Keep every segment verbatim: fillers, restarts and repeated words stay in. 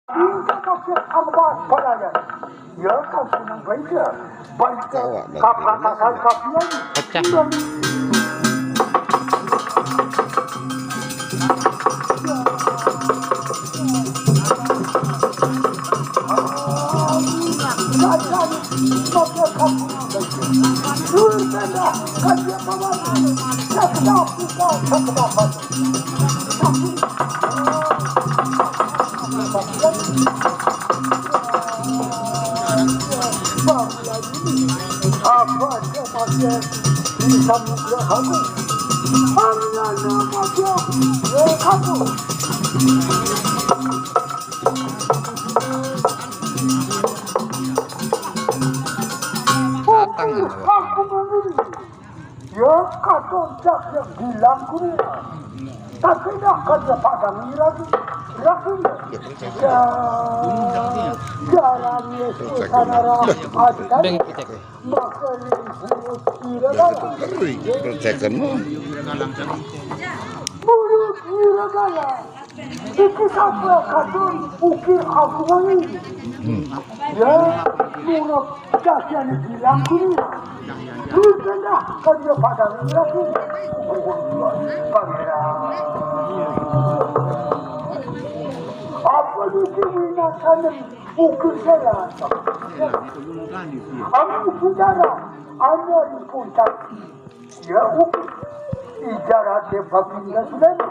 Ini kasih tambah pelayan. Ya, kasih baca. Baca. Awak dah kapian. Pecah. Datang. Ya, kata jak yang bilang kuliah. Tapi dah kerja padang ni lagi. Lagi. Ya, jalan ni sana. Maka ni buruk kira dalam. Kering, kerjakanmu. Buruk kira dalam. Iki sapa kadun ukir aku wengi. Ya, murah kasihan bilang kuliah. Lu kena kerja padang ni lagi. Pangeran. Apa ni kewinasan ukir saya? Aku saudara, anak di puncak. Ya, ukir. Ijarate Baginda Sulaiman.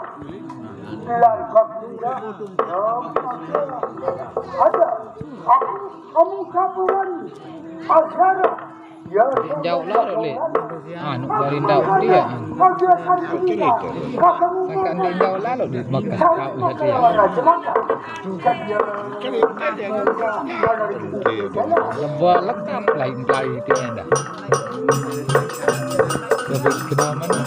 Lan Baginda, ya, ada. Aku, kamu kaburan. Asyara. Ya, jauh lah, Lek. Anu, dari ndau dia. Sangka ndai ndau lalu di Mekah, kau lihat dia. Lebah lekap lain-lain dia dah. Lebih kenal mana?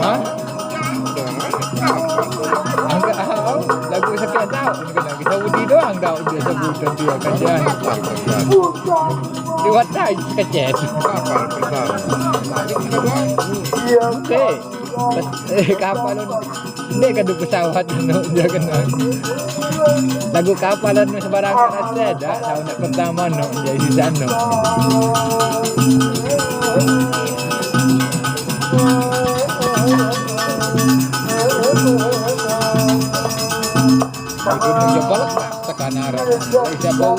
Hah? Angkat, ah, lagu siapa tahu? Kena kita Saudi doang tahu dia sebutan dia kerjaan. Lewat tai kecil. Kapal pertama. Okey. Eh, kapal ni. Ni kan pesawat ni dia kena. Lagu kapal ni sebarang kereta dah. Tahun nak pertama ni dia di sana. Dia balak tekan arah. Dia bau.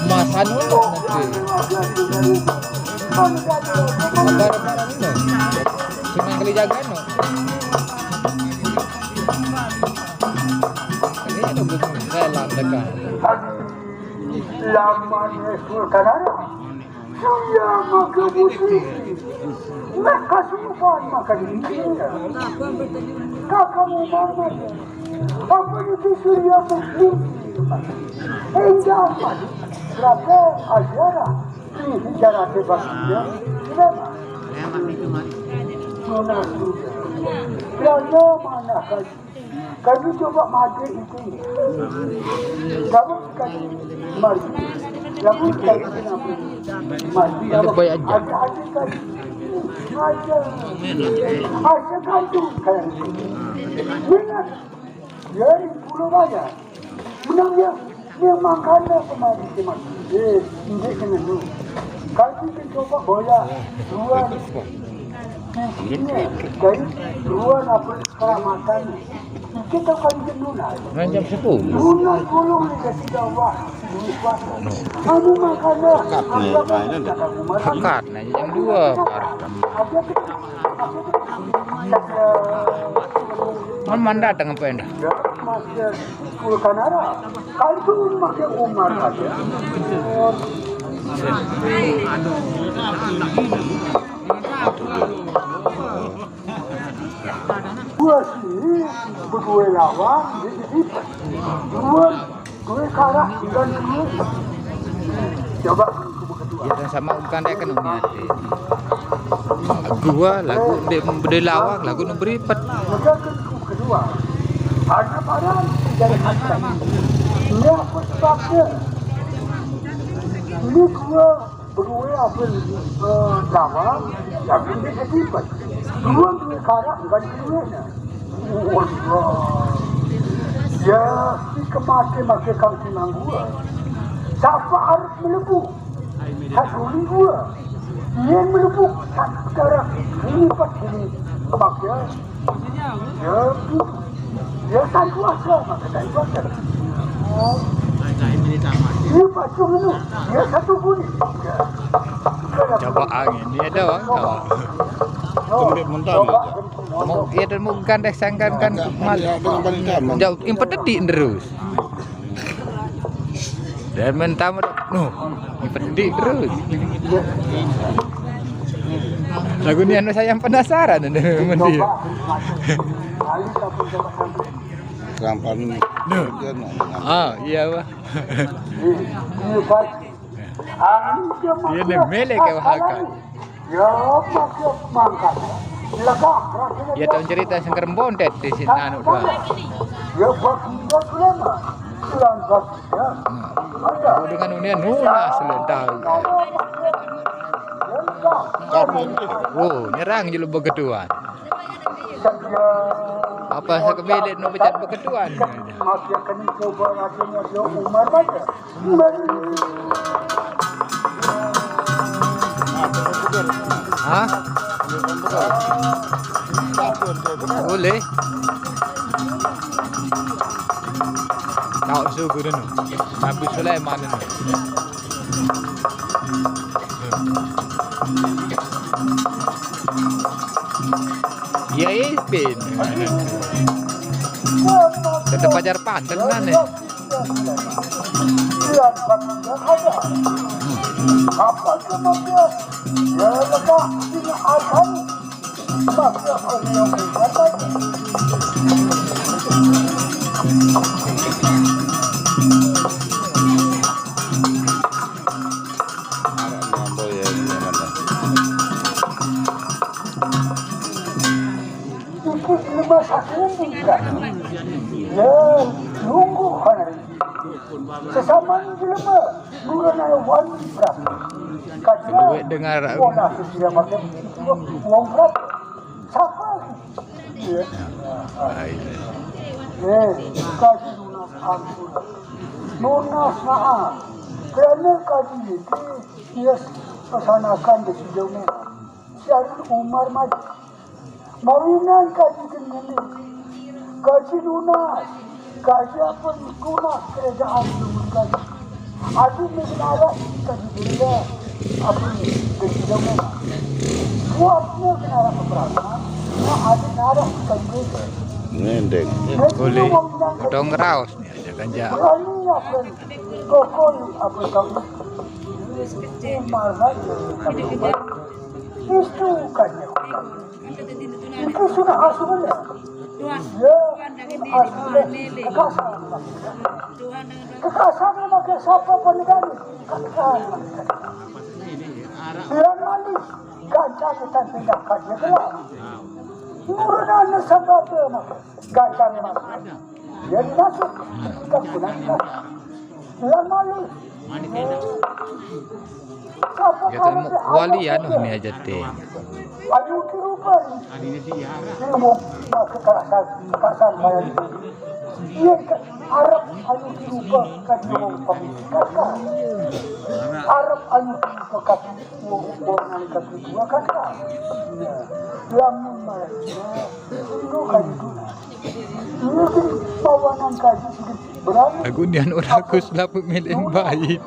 Mas anu nanti. Sabar, sabar, ni. Senang kali jaga, no. Ini ada gunung, saya landakan. Laman Sultan Arab. Surya maka putih. Maka supan maka diri. Kakak Muhammad. Apa itu Surya putih? Enggak, Pak. Berapa ajaran? Ini sejarah sebabnya. Kenapa? Tunas. Kerana mana kan? Kami coba mati itu. Kamu sekali mari. Lagu sekali kenapa? Mati. Ada baik aja. Ada, ada sekali. Ada. Ada kandung kan. Ingat. Dari Pulau Bayar. Menang dia. Dia makan dah kemari, dia makan. Eh, indik dengan tu. Kalau kita coba bola, dua ni. Dari dua apa keramatan ni. Kita kali dia lunas. Kan jam sepuluh. Lunas tolong dia kasih Allah. Lunas kuasa. Anu makan dah. Dekat ni, main dah. Dekat ni, jam dua. Ada tu. Ada tu. Man datang apa dah? Ya, Mas, ya. Sultan Arab. Kalau tu pakai Umar aja. Dua sini berdua lawan, dia jadi dua, dua kalah dan dua. Coba Ya, sama bukan dia kena niat. Dua lagu dia beri lawak, lagu ni beri pet. Maka kedua, hanya pada dari hati. Ini apa sebabnya? Ini dua berdua apa, eh, lawak, lagu ni jadi pet. Dua duwe karak ngganti duwene. Wah. Ya, si kemate make kang kunang gua. Sapa arep mlebu? Satu gua. Yen mlebu sak karak ini pat ini. Make ya. Ya, ya, satu asa, maka satu asa. Oh. Ini pacung ini. Ya, satu guni. Ya. Coba angin, ini ada bang. Coba. Mau, iya, dan mau gandeng sangkan kan. Agak mal-, agak paling utama. Jauh, impet tadi terus. Dan mentama, nuh, impet tadi terus. Lagu ini anu saya yang penasaran, anu, mending. Sampan. Nuh. Ah, iya, Pak. Iya, nih, milik ya, Pak Hakan. Ya, maksud mangkat. Lega, rasanya. Ya, tahun cerita sing kerembondet di sini, anu, doang. Ya, bagi dia ulama. Tulang bagi dia. Nah, aku dengan unia nunas lentang. Oh, nyerang jelu begeduan. Apa saya kebelet nu pecat begeduan? Masih akan coba rasanya dia Umar baca. Hah? Boleh. Kau suku dulu. Nabi Sulaiman ini. Ya, Ipin. Tetap ajar panten kan, ya? Apa kematian? Ya, lekas ini akan maka orang yang berkata. Arek mampu ya, ini mana? Iki lemah sakit. Ya, nunggu kan. Sesama ini lemah. Bukan ada wali, Bra. Kajian. Duit dengar. Wala, sudah makan. Wong, Bra. Sapa? Iya. Baik. Eh, kaji nunas ampun. Nunas maaf. Kerana kaji niki, iya, pesanakan di Sejauh Merah. Syarul Umar Maju. Mawinan kaji kene. Kaji nunas. Kaji apa guna kerajaan dulu kaji. Aku mesti arah kaji dulu. Apa ni? Kaji dulu. Buatnya kena arah peperangan. Nah, aku arah kaji dulu. Ngendeng. Boleh. Potong raus ni aja kan, ja. Berani apa? Kokoi apa kau? Umar saja. Itu kan. Itu sudah hasilnya. Ya, hasilnya kekasar. Kekasar memakai siapa pun negara. Kekasar. Yang manis, ganjar kita tindakan dia kelak. Murna nasabah dia maka ganjar masuk. Dia masuk. Kita gunakan. Yang manis. Ya, temu wali anu ni aja teh. Anu kirupan. Ilmu kekerasan, kekerasan bayar. Iya, Arab anu kirupa kadi wong pamikir kakak. Arab anu kirupa kadi wong, wong anu kadi dua kakak. Iya. Lamun marah, itu kadi dua. Ini bawanan kadi sedikit berani. Aku nian ora Agus lapuk milik bait.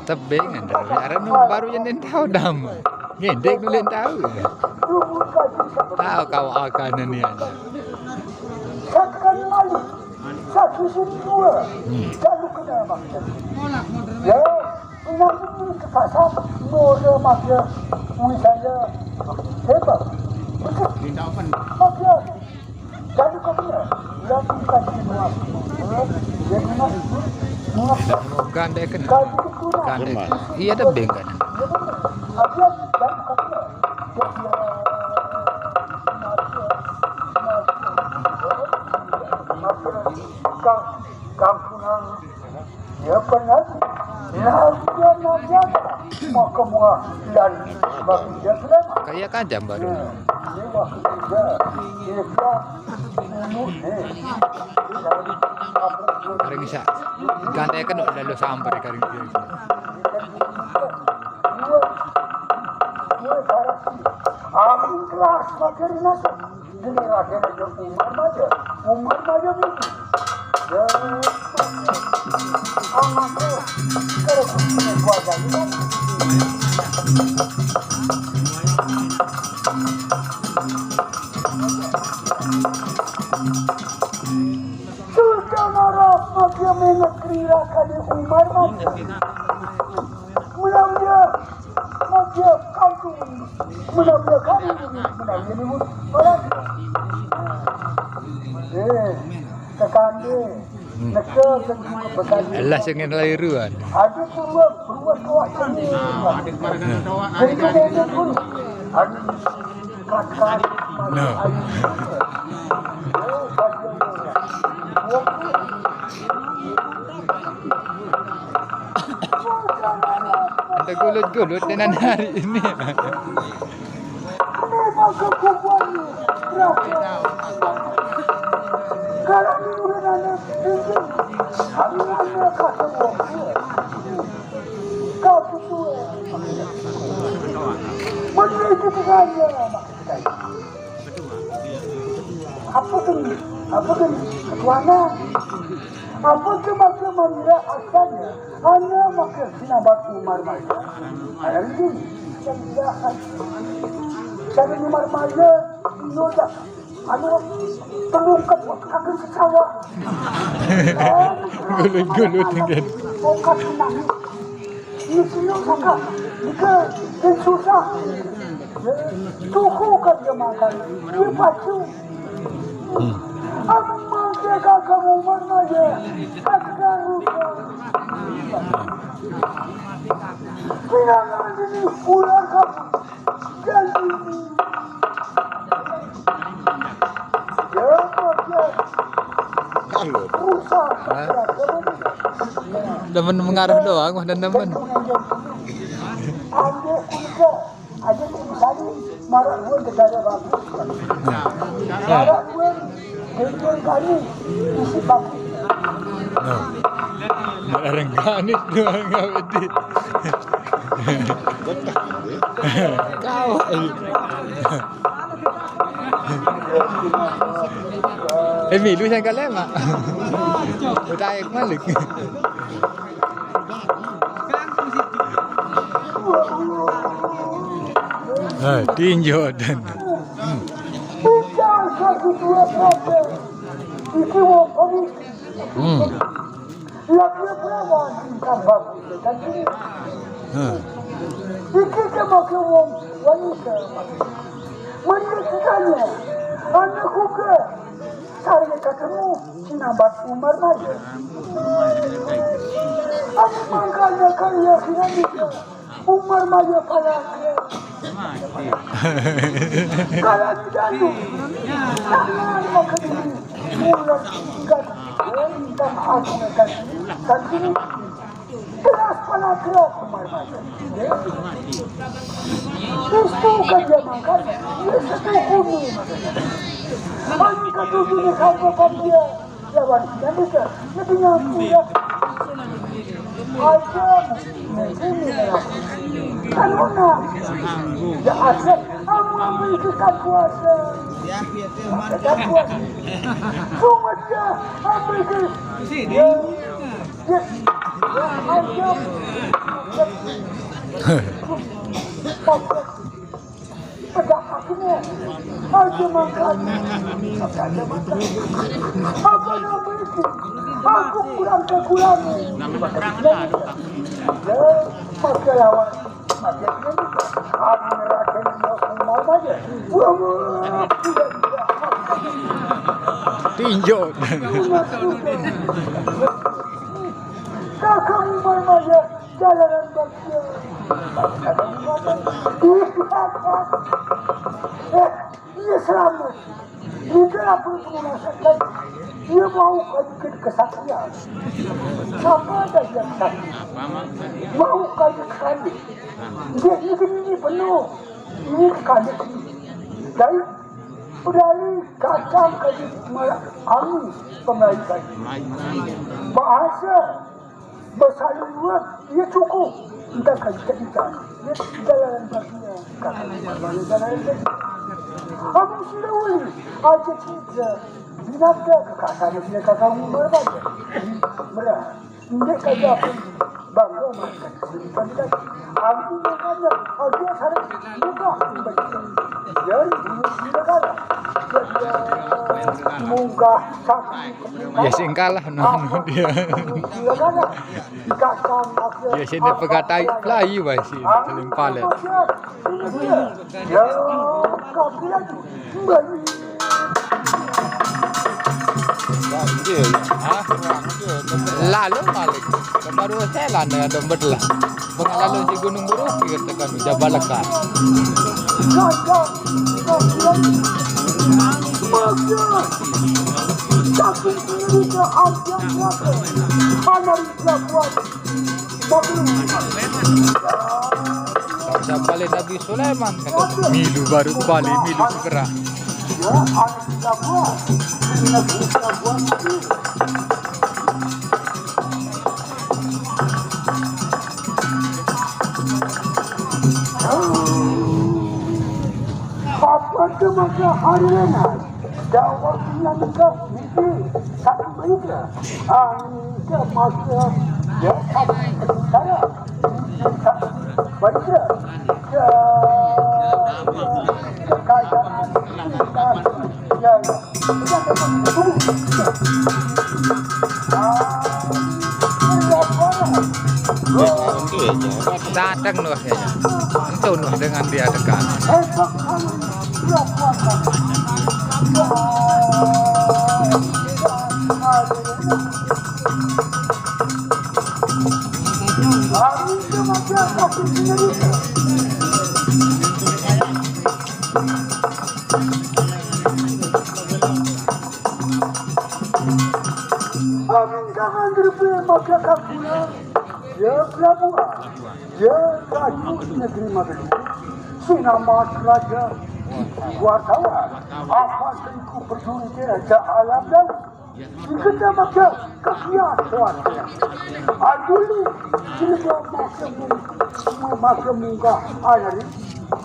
Tebing, Andre. Arep nu baru yang den tahu dam. Ngendek nu den tahu. Tahu kau akan ni, Andre. Satu kali malu, satu sini dua. Hmm. Lalu kena makan. Ya, nanti ke pasar, murah makan. Wisata hebat. Betul. Makan. Jadi kau punya, yang bukan di luar. Jadi nak, nak. Gandeng kena. Gandeng. Iya, tebing kan. Ada yang bukan. Jadi, eh, Kang, Kang Kunang, Ya pernah. Nabi Nabi maka muah dan bagi dia selama. Kayak kajam baru. Ini waktu juga. Dia dulu ni. Karing sa gandai kan lalu sambar karing dia. Amin kelas makin nasa. Ini rakyat aja Umar aja. Umar aja ini. Ya. Anak tuh. Kalau kucingnya gua aja ini. Sultan Arab makin mengerti rakyat Umar aja. Menang dia. Maja kantu. Menabrak kali ini. Menabrak ini. Orang. Eh, kekande. Neke kentu kebekali. Alah sing lahiruan. Ada keluar, keluar kawak sini. Jadi kau mau pun. Ada kat-kat. No. Ada gulut-gulut dengan hari ini. Apa tu? Apa tu? Ketuanan. Apa tu maksud manira asalnya? Hanya makin sinabat Umar Maya. Ada lagi. Saya tidak akan. Saya Umar Maya. Anu, terungkap kaki ke sawah. Gulut-gulut dengan. Bongkar menangis. Ini sini kakak. Ini ke, ini susah. Tuhu kan dia makan. Dia pacu. Aku mangke kakak Umar Maya. Kakak lupa. Pinangan ini ular kamu. Janji. Ya, ya. Rusak. Hah? Demen mengarah doang, wah dan demen. Ada kuda. Ada kuda. Marak gue negara bagus. Marak gue negara kami. Isi bagus. Nah. Barangkali doang nggak pedih. Kau. Eh, milu yang kalian, Mak. Udah air malik. Ah, tinjau dan. Bukan satu dua program. Iki wong kami. Hmm. Lagi berapa tingkat bagus. Tapi Hmm. iki sama ke wong wanita. Menurut kitanya, anakku ke saya ketemu sinabat Umar Maya. Aku makanya kaya kita bisa Umar Maya pala. Kalau tidak tu, jangan makan ini. Mula tinggal, minta maaf dengan kaki. Kaki ini keras pala keras Umar Maya. Itu kan dia makan, itu kuning. Hanya kata gini, kata dia. Lawan kita bisa, lebih nyampu ya. Aja, ini lah. Kan mana? Ya aja, kamu ambil ikan kuasa. Ikan kuasa. Cuma dia ambil ke. Ya, ya. Aja. Pedak aku ni. Aku makan. Apa nama itu? Aku kurang kekurangan. Ya, pakai lawan. Pakai ini. Aku merasa mau aja. Wah, wah, tidak, tidak. Tinjau. Kakak Umar Maya, jalanan bagian. Eh, iya selamat. Kita apa pengurusan tadi? Dia mau kaji ke kesaktian. Siapa ada yang sakti? Mau kaji ke kami. Dia ini penuh. Ini kaji. Dari, dari kacang kaji kami pemelayu kaji. Bahasa Besaluan, ia cukup. Entah kan cerita. Ia jalan baginya. Jalan baginya. Kamu sudah uli. Aja cerita. Binatang kekasar dia kakak umur baca. Merah. Ini kaya apa? Bangga makan. Bukan lagi. Aku makanya. Aku harus buka. Jadi, ini kalah. Dia munggah satu. Ya sing kalah, no, dia. Ya sini pegatai pelai, wah, si saling palet. Hah? Lalu balik. Baru saya lah dengan dompet lah. Pengalalun si Gunung Buruh, kita kan udah balakan. Sampai Nabi Sulaiman kata milu baru balik, milu segera. Apa tu maka hari ini? Jawab yang kau mesti satu berita. Angka masa dia satu sementara. Berita. Ya. Kekayaan. Ya, ya. Datang noh ya. Itu noh dengan dia dekat. Amin jangan terpilih masyarakat pula. Ya pelabuhan. Ya raju negeri Magelu. Sinama raja. Wartawan. Apa seriku perjurit raja alam laut. Kita makan kekian suara. Aduli. Sila makan mung-, makan munggah air.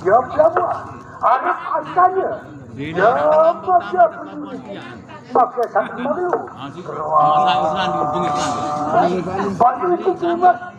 Ya pelabuhan. Anak asanya. Ya makan perjurit. Makan satu Magelu. Balik ke rumah.